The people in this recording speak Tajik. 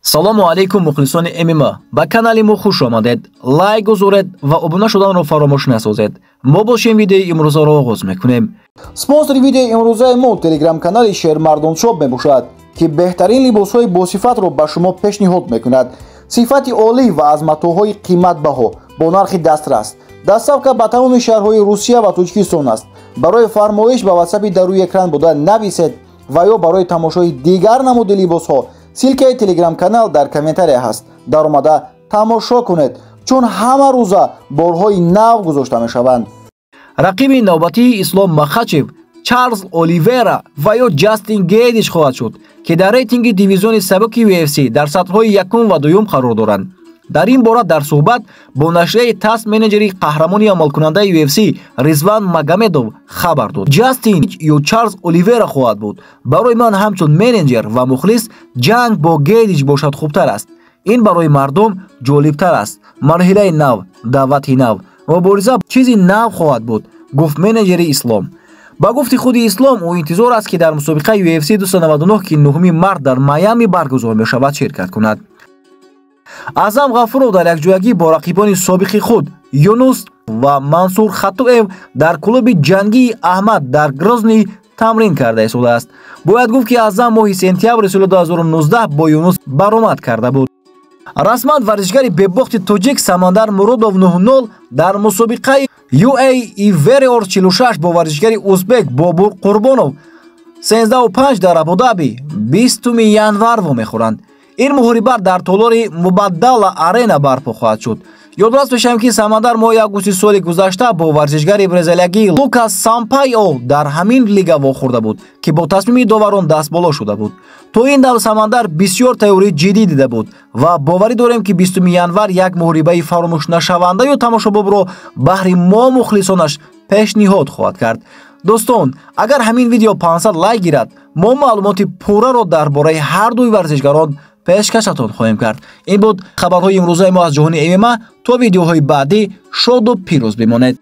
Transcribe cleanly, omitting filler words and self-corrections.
Салому алейкум, мухлисони ММА. Ба канали мо хуш омадед. Лайк гузоред ва обуна шуданро фаромӯш насозед. Мо бошем, видеои имрӯзаро оғоз мекунем. Спонсори видеои имрӯзаи мо телеграм-канали Шермардон Шоп мебошад, ки беҳтарин либосҳои босифатро ба шумо пешниҳод мекунад. Сифати олӣ ва аз матоъҳои қиматбаҳо бо нархи дастрас. Доставка ба тамоми шаҳрҳои Русия ва Тоҷикистон аст. Барои фармоиш ба ватсапи дар рӯи экран буда нависед ва ё барои тамошои дигар намуди либосҳо ссылка и телеграм-канал дар комментария ҳаст. Даромада тамошо кунед, чун ҳама рӯза борҳои нав гузошта мешаванд. Рақиби навбатии Ислом Махачев Чарлз Оливера ва ё Ҷастин Гейдич хоҳад шуд, ки дар рейтинги дивизиони сабуки UFC дар сатҳҳои якум ва дуюм қарор доранд. Дар ин бора дар суҳбат бо нашрияи ТАСС менеҷери қаҳрамони амалкунандаи UFC Ризван Магомедов хабар дод. Ҷастин ё Чарлз Оливера хоҳад буд. Барои ман ҳамчун менеҷер ва мухлис ҷанг бо Гейдич бошад хубтар аст. Ин барои мардум ҷолибтар аст. Марҳилаи нав, даъвати нав, мубориза чизи нав хоҳад буд, гуфт менеҷери Ислом. Ба гуфти худи Ислом, ӯ интизор аст, ки дар мусобиқаи UFC 299, ки 9 март дар Майами баргузор мешавад, ширкат кунад. Аъзам Ғафуров дар якҷоягӣ бо рақибони собиқи худ Юнус ва Мансур Хатуев дар клуби ҷангии Аҳмад дар Грозний тамрин карда истодааст. Бояд гуфт, ки Аъзам моҳи сентябри соли 2019 бо Юнус баромад карда буд. Расман варзишгари бебохти тоҷик Самандар Муродов 9-0 дар мусобиқаи UAE Warriors 46 бо варзишгари узбек Бобур Қурбонов 13-5 дар Абудаби 20 январ вомехӯранд. Ин муҳориба дар толори Мубаддала Арена барпо хоҳад шуд. Ёдрас мешавем, ки Самандар моҳи августи соли гузашта бо варзишгари бразилиягӣ Лукас Сампайо дар ҳамин лига вохӯрда буд, ки бо тасмими доварон дастболо шуда буд. То ин дам Самандар бисёр тайёрии ҷиддӣ дида буд ва боварӣ дорем, ки 20 январ як муҳорибаи фаромӯшнашавандаю тамошобобро баҳри мо мухлисонаш пешниҳод хоҳад кард. Дӯстон, агар ҳамин видео 500 лайк гирад, мо маълумоти пурраро дар бораи ҳар дуи варзишгарон пешкашатон хоҳем кард. Ин буд хабарҳои имрӯзаи мо аз ҷаҳони ММА. То видеоҳои баъдӣ шоду пирӯз бимонед.